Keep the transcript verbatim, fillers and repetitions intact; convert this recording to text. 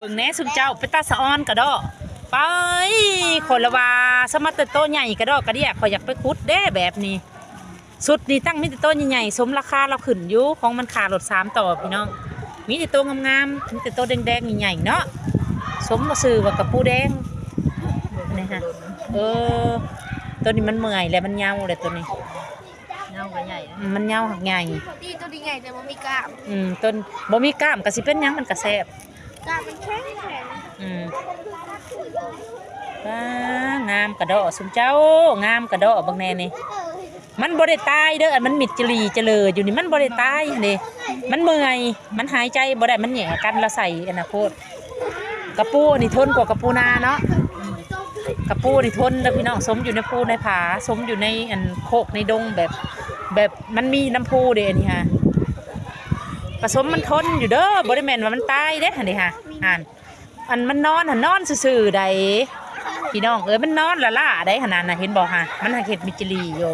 เบิ่งแหน่ซุมเจ้า เป็นตาสะออนกะดอก ไป คนละว่า สมัติโตใหญ่กะดอกกะเดี้ย ข้อยอยากไปขุดเด้แบบนี้ สุดนี่ตั้งมีแต่โตใหญ่ๆ สมราคาเราขึ้นอยู่ ของมันค่ารถสามต่อพี่น้อง มีแต่โตงามๆ มีแต่โตแดงๆ ใหญ่ๆ เนาะ สมบ่ซื่อว่ากะปูแดง นี่ฮะ เออ ตัวนี้มันเมื่อยแล้ว มันเหย่าแล้วตัวนี้ เหย่าก็ใหญ่นะ อืม มันเหย่าหักใหญ่ นี่ตัวนี้ใหญ่แต่บ่มีกล้าม อืม ต้นบ่มีกล้ามก็สิเป็นหยัง มันก็แซ่บ กล้ามมันแข็งแข็ง อืม ว้า งามกะดอกซุมเจ้า งามกะดอกเบิ่งแหน่นี่ มันบ่ได้ตายเด้อ อันมันมิดจลีจะเลออยู่นี่ มันบ่ได้ตายเด้ มันเมื่อย มันหายใจบ่ได้ มันแหย่กัน ละใส่อันน่ะโพด กะปูนี่ทนกว่ากะปูนาเนาะ กะปูนี่ทนเด้อพี่น้อง สมอยู่ในภูในผา สมอยู่ในอันโคกในดงแบบ แบบมันมีน้ำพุเด้ อันนี้ฮะ กะสมมันทนอยู่เด้อ บ่ได้แม่นว่ามันตายเด้ อันนี้ฮะ อ่าน อันมันนอนหั่น นอนซื่อๆ ใด พี่น้องเอ้ย มันนอนละล่าได้ขนาดน่ะ เห็นบ่ฮะ มันหักเห็ดมิดจลีอยู่